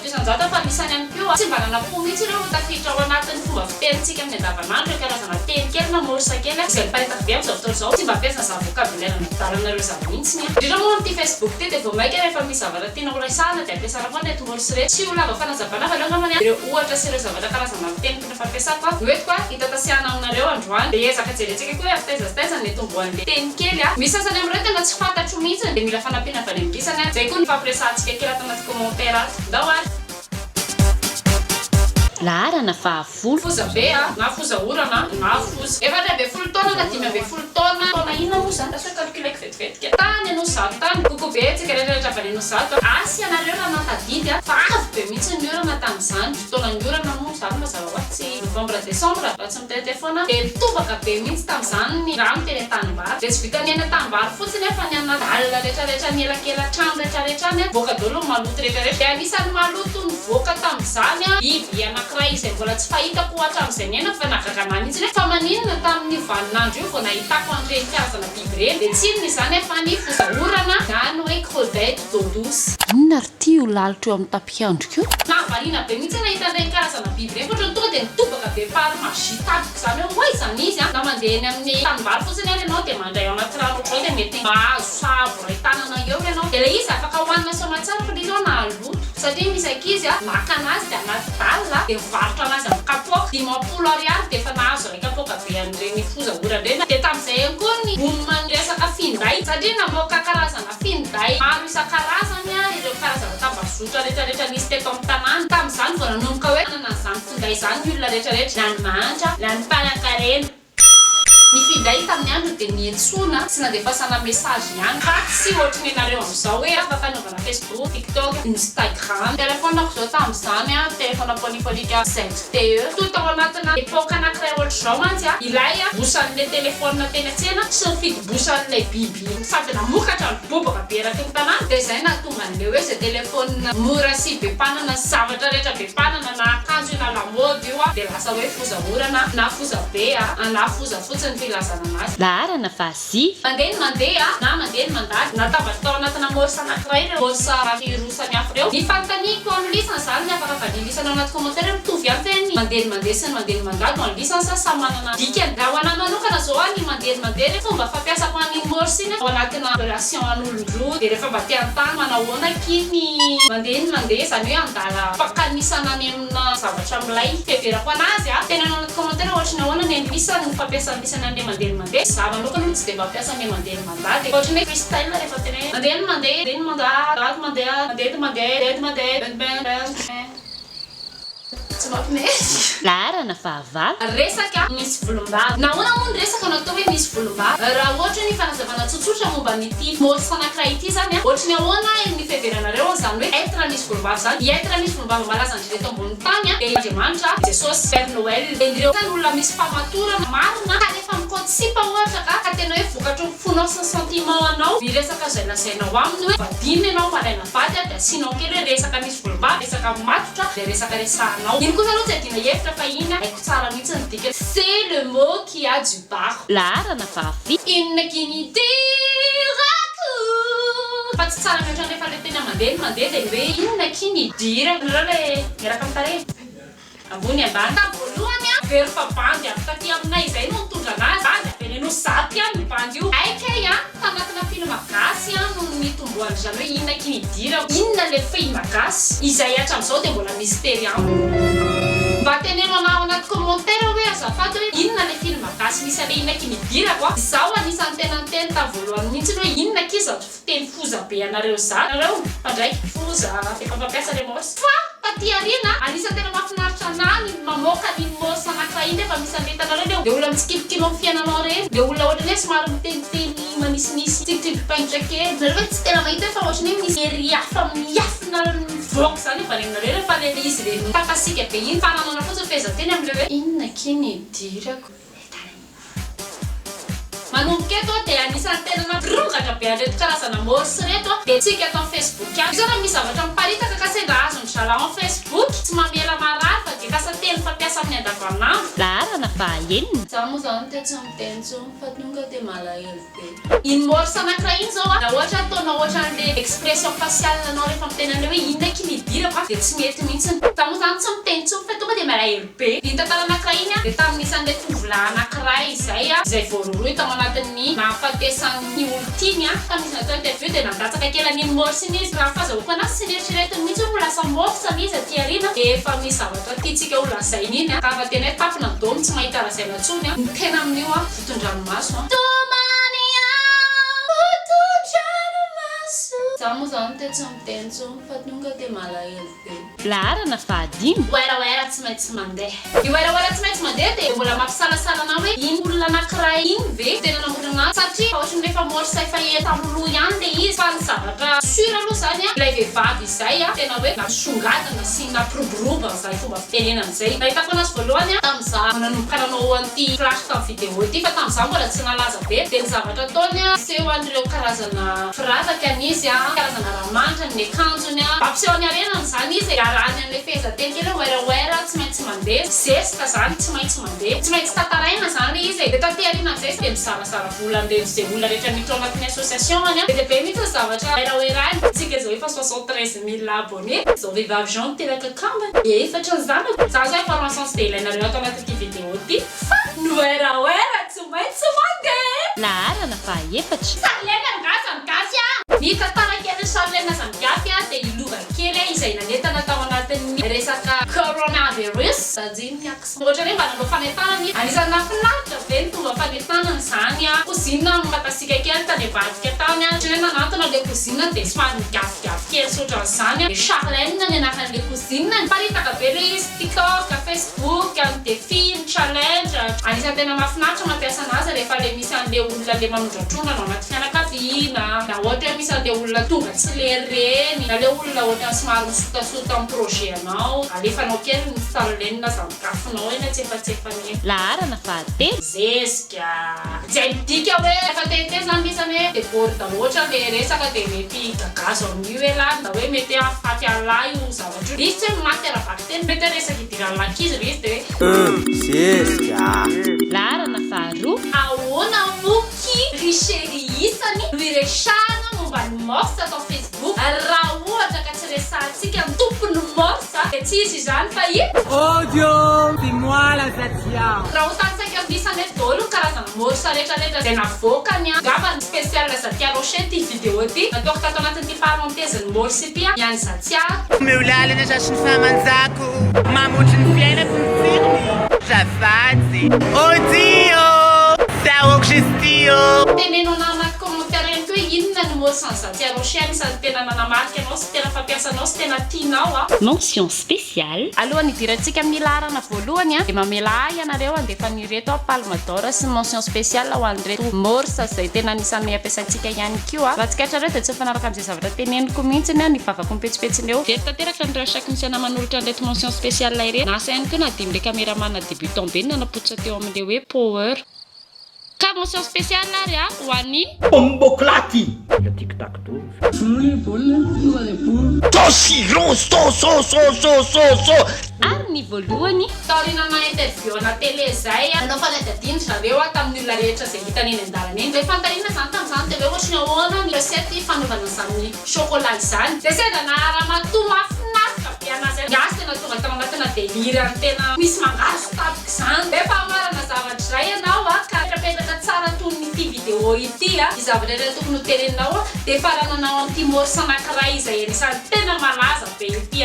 100% fa misy ihany koa tsy mba nanam-po mihitsy ireo ho tafiditra ao anatin'ny fomba fitenintsika amin'ny andavanandro ireo karazana teny kely na morse kely izay miparitaka be amin'izao fotoana izao. Tsy mba ampiasana izany vocabulaire nadalanareo izany mihitsy ny. Indrindra moa amin'ity Facebook ity dia vao mainka rehefa misy zavatra tiana ho resahana dia ampiasana foana ireto morse ireto. Tsy ho lava fanazavana fa aleo angambany ireo ohatra sy ireo zavatra karazana fiteny tena fampiasako no entiko hitatasiahana aminareo androany. Dia hiezaka jerentsika koa hoe avy taiza sy taiza no nitomboan'ilay teny kely. Misy sasany amin'ireo tena tsy fantatro mihitsy dia mila fanampiana avy any amin'ny lisany. Izay koa ny fampiresahantsika kely ato anaty commentaire ato. Ndao ary! Laharana fahafolo. Foza be a, na foza orana na foza. 14 taona na 15 taona, taona inona moa izany? Lasa calculeko vetivetika. Tany Anosizato tany. Coucou be antsika rehetra rehetra avy any Anosizato a. Asa ianareo raha nahatadidy a, fa avy be mihitsy ny orana tamin'izany. Fotoanan'ny orana moa izany mazava ho azy tsy novembre décembre raha tsy mitete foana. Dia nitobaka be mihitsy tamin'izany ny rano teny an-tanimbary. Dia tsy vitan'ny eny an-tanimbary fotsiny a, fa ny anaty alina rehetra rehetra ny elakelan-trano rehetra rehetra any a, nivoaka daholo ny maloto rehetra rehetra. Dia anisan'ny maloto nivoaka tamin'izany a, biby anankiray izay mbola tsy fahitako hatramin'izay niainako fa nahagaga anah mihitsy hoe fa maninona tamin'io vaninandro io vao nahitako an'ireny karazana biby ireny. Dia tsy inona izany a fa ny fozaorana na ny hoe crevette d'eau douce. Inona ry ity io lalitra eo amin'ny tapihandriko io? Nahavariana be mihitsy aho nahita an'ireny karazana biby ireny fa ohatran'ny tonga dia nitobaka be par magie tampoka izany hoe oay izany izy an! Na mandeha eny amin'ny tanimbary fotsiny ary ianao dia mandray ao anaty rano ohatr'izao dia mety mahazo sahabo iray tanana eo ianao. Dia ilay izy afaka hohanina soamatsara fa ilay izy ho'a nahaloto satria misy ankizy an maka anazy dia anaty dalle dia mivarotra anazy amin'ny kapoaka 50 ariary dia efa nahazo iray kapoaka be an'ireny foza orana ireny. Dia tamin'izay ihany koa ny boom ny resaka finday satria namoaka karazana finday maro isan-karazany ireo karazana tambazotra rehetrarehetra nisy teto amin'ny tanàna. Tamin'izany vao nanomboka hoe nanana an'izany finday izany ny olona rehetrarehetra, na ny mahantra, na ny mpanan-karena. Ny finday tamin'ny androny dia niantsoana sy nandefasana message ihany fa tsy ohatry ny anareo amin'izao hoe afaka anaovana Facebook, TikTok, Instagram. Telephone-ko izao tamin'izany, telephone polipolika ZTE. Toa tao anatina époque anankiray ohatr'izao mantsy ilay bosan'ilay telephone teny an-tsena sy ny fidobosan'ilay biby. Sady namokatra ny bobaka be eraky ny tanàna dia izay nahatonga an'ilay hoe izay telephone mora sy be mpanana sy zavatra rehetra be mpanana na akanjo io na lamaody io dia lasa hoe foza orana na foza be na foza fotsiny ny filazana anazy. Laharana fahasivy. Mandeha ny mandeha na mandeha ny mandady. Natambatra tao anatina morse anankiray ireo morse roa samihafa ireo. Ny fanontaniako an'lisany izany ny afaka valian'lisany ao anaty commentaire hoe mitovy ihany ve ny mandeha ny mandeha sy ny mandeha ny mandady ho an'lisany sa samy manana Dikany, raha ho anah manokana zao ah ny mandeha ny mandeha re fomba fampiasako an'iny morse iny ao anatina relation an'olon-droa dia rehefa mba te hanontany manahoana akia ny mandeha ny mandeha izany hoe handala fankanisana any amina zavatra milay fiheverako anazy ah teneno anaty commentaire ohatry ny ahoana ny an'lisany ny fampiasan'lisany an'le mandeha ny mandeha za manokana aloha tsy dia mampiasa an'le mandeha ny mandà dia ohatry ny hoe freestyle rehefa tena hoe mandeha ny mandeha mandeha ny mandà mandeha mandeha ny mandeha mandeha ny mandeha. Tsy mampime. Laharana fahavalo. Resaka misy volombava. Nahoana moa ny resaka no atao hoe misy volombava? Raha ohatra ny fanazavana tsotsotra momba an'ity morse anankiray ity izany an, ohatry ny ahoana ny fiheveranareo an'izany hoe être misy volombava izany? Ny être misy volombava malaza indrindra eto ambonin'ny tany an, dia Andriamanitra, Jesosy, Père Noël, dia ireo olona misy fahamatorana marina ka rehefa mikaonty sipa ohatra ka, ka tena hoe vokatry ny fonao sy ny sentiment anao ny resaka izay lazainao aminy hoe vadiana ianao malaina vady an, dia asianao kely hoe resaka misy volombava, resaka matotra ilay resaka resahanao. Iny kosa aloha tsy adina hevitra fa iny haiko tsara mihitsy ny dikany. C'est le mot qui a du barre. Laharana fahafito. Inona akia ny idirako? Fa tsy tsara mihoatra ny rehefa ilay tena mandeha no mandeha dia ny hoe inona akia ny idirako? Nareo ilay miaraka amin'ny tarehy? Ambony ambany. Tamin'ny voalohany an, very fa bandy avy taty aminay izay no nitondra anazy, bandy avy any Anosizato ihany io bandy io. Hay kay an, tanatina film gasy an no nitomboan-dry zareo hoe inona akia ny idirako, inona ilay film gasy, izay hatramin'izao dia mbola mistery amiko. Mba teneno anah ao anaty commentaire hoe azafady hoe inona ilay film gasy misy an'ilay inona akia ny idirako an. Izaho anisan'ny tena niteny tamin'ny voalohany mihitsy hoe inona akia izato Fiteny foza be anareo za nareo mpandraiky foza efa mpampiasa le morse fa taty aoriana anisan'ny tena mahafinaritra anah ny mamoaka an'iny morse anakiray iny rehefa misy an'le hitanareo le le olona mitsikilokilo amin'ny fiainanao reny le olona ohatran'ny hoe somary miteniteny manisinisy tsipitsipy-paingotra kely nareo ve tsy tena mahita hoe fa ohatran'ny hoe misy hery hafa miafina mivoaka izany avy any aminareo rehefa le izy le mitakasiaka be iny fananana fotsiny fehezanteny amin'le hoe inona akia ny idirako. Manomboka eto dia anisan'ny tena nampirongatra be an'ireto karazana morse ireto dia tsika ato amin'ny Facebook ato. Io zao raha misy zavatra miparitaka ka sendra azon-dry zalahy ao Facebook, tsy mamela marary fa dia lasa teny fampiasa amin'ny andavanandro. Laharana fahaenina. Za moa zany te tsy miteny intsony fa tonga dia malahelo be. Iny morse anankiray iny zao a, raha ohatra ataonao ohatran'le expression faciale anao rehefa miteny an'le hoe inona akia ny idirako a, dia tsy mety mihitsiny. Za moa zany tsy miteny intsony fa tonga dia malahelo be. Iny tantara anankiray iny a, dia tamin'ny isan'le tovolahy anankiray izay a, izay voarohirohy tao anatin'ny nahafatesan'ny olon-tiany a, tamin'izy natao interview dia nandatsaka kely an'iny morse iny izy. Raha ny fahazahoako anazy tsy neritreretiny mihitsy hoe ho lasa morse ilay izy aty aoriana, dia efa misy zavatra tiantsika ho lazaina iny a, ka efa tena hoe tapina ny domy tsy mahita lazaina intsony a, ny tena amin'io a. Foton-dranomaso an. Tomany aho foton-dranomaso. Za moa zany te tsy miteny intsony fa tonga de malahelo be. Laharana fahadimy. Werawera tsy maintsy mandeha. Ny werawera tsy maintsy mandeha dia mbola mampisalasala anah hoe iny olona anakiray iny ve tena namorona azy satria ohatran'ny efa morse efa ela taloha ihany le izy fa ny zavatra sur aloha zany an ilay vehivavy izay an tena hoe nampisongadina sy nampiroborobo an'izay fomba fitenenana izay. Nahitako anazy voalohany an tamin'izaho nanomboka nanao an'ity flash tamin'ny vidéo ity fa tamin'izaho mbola tsy nalaza be dia ny zavatra ataony an miseho an'ireo karazana firavaka ny izy an karazana ranomanitra ny akanjony an mampiseho ny harenany izany izy e arahany an'ilay fehezanteny kely hoe werawera tsy maintsy mandeha zesta izany tsy maintsy mandeha tsy maintsy tantaraina izany ilay izy e dia taty aorianan'izay izy dia mizarazara vola an'ireny izay olona rehetra miditra ao anatin'ny association any an be dia be mihitsy ny zavatra werawerainy tsika izao efa 73 mille abonnés izao vehivavy izao niteraka kambana efatra ny zanako za zao information tsy dia ilainareo ato anatin'ity vidéo ity Fa ny werawera tsy maintsy mandeha. Laharana fahaefatra. Charlene angaha zany gasy a! Ny tantara kelin'i Charlene zany gafy a dia i Lova kely a izay nanentana tao anatin'ny resaka coronavirus. Tadino ny accent. Ohatran'ny hoe mba nanao fanentanana izy. Anisan'ny nahafinaritra be ny fomba fanentanana izany a. Cousine mangatsiaka kely tany ambadika tany a. Ohatran'ny hoe nanantona ilay cousine dia somary nigafigafy kely sy ohatran'izany a. Charlene ny anaran'ilay cousine. Niparitaka be ilay izy. Tiktok, Facebook, ny défi, ny challenge. Anisan'ny tena mahafinaritra mampiasa anazy rehefa le misy an'le olona le manondrantrondra ao anaty fianakaviana, na ohatra hoe misy an'le olona tonga tsy le reny, na le olona ohatran'ny somary misotasota amin'ny projet anao, alefanao kely ny Starlink zandrikafonao eny antsefatsefany eny. Laharana fahatelo. Zezika. Izay midika hoe rehefa te-hiteny zany misy any hoe deborde loatra le resaka dia mety gagazo amin'io elah na hoe mety hahafaty an'lah io zavatra io. Izy tsy hoe maty ara-bakiteny, mety hoe resaka idiran'ny lankizy ilay izy dia hoe. Zezika. Laharana faharoa. Ahoana moa ki ry chérie isany no iresahana momba ny morse ato Facebook raha ohatra ka tsy resahantsika ny tompon'ny morse dia tsy izy izany fa i. Audio, c'est moi la Zatia. Raha ho tanisaiko amin'ny isany eto daholo ny karazana morse rehetra rehetra izay navoakany an, angamba ny spécial Zatia Rocher ity vidéo ity, nataoko tato anatin'ity parenthèse ny morse ity an, ny an'i Zatia. Omeo lalana zasy ny fahamanjako Mamotry ny fiainako ny tsirony Zafady Audio, Saoko Kristy ô. Teneno anah anaty commentaire ihany koa hoe inona ny morse an'i Zatia Rocher anisan'ny tena nanamarika anao sy tena fampiasanao sy tena tianao an. Mention spéciale. Alohan'ny hidirantsika amin'ny laharana voalohany dia mamela ahy ianareo handefa an'ireto palme d'or sy mention spéciale ho an'ireto morse izay tena anisan'ny ampiasaintsika ihany koa. Raha tsikaritrareo dia tsy mifanaraka amin'izay zavatra teneniko mihitsy ny vavako mipetsipetsina eo. Very tanteraka ny recherche misy anah manolotra an'ireto mention spéciale ireto. Nasa ihany koa na dimby le cameraman débutant be no nanapototra teo amin'ilay hoe power. Ka mention spéciale ary ho an'i. Bomboclaty! Ary ny voalohany. Taorianana interview ana télé izay, nanao fanadihadiana ry zareo tamin'ny olona rehetra izay hitany eny an-dalana eny. Ilay fanontaniana izany tamin'izany dia hoe ohatry ny ahoana ny recette fanaovana izany chocolat izany. Dia sendra naha ramatoa mahafinaritra be anazy ahy. Gasy tena tonga tao anatina délire ny tena misy mangahazo tampoka izany. Rehefa hamarana zavatra iray ianao ka mipetrapetraka tsara toy ny ity vidéo ity ny zavatra rehetra tokony ho teneninao dia farananao amin'ity morse anankiray izay anisan'ny tena malaza be ity.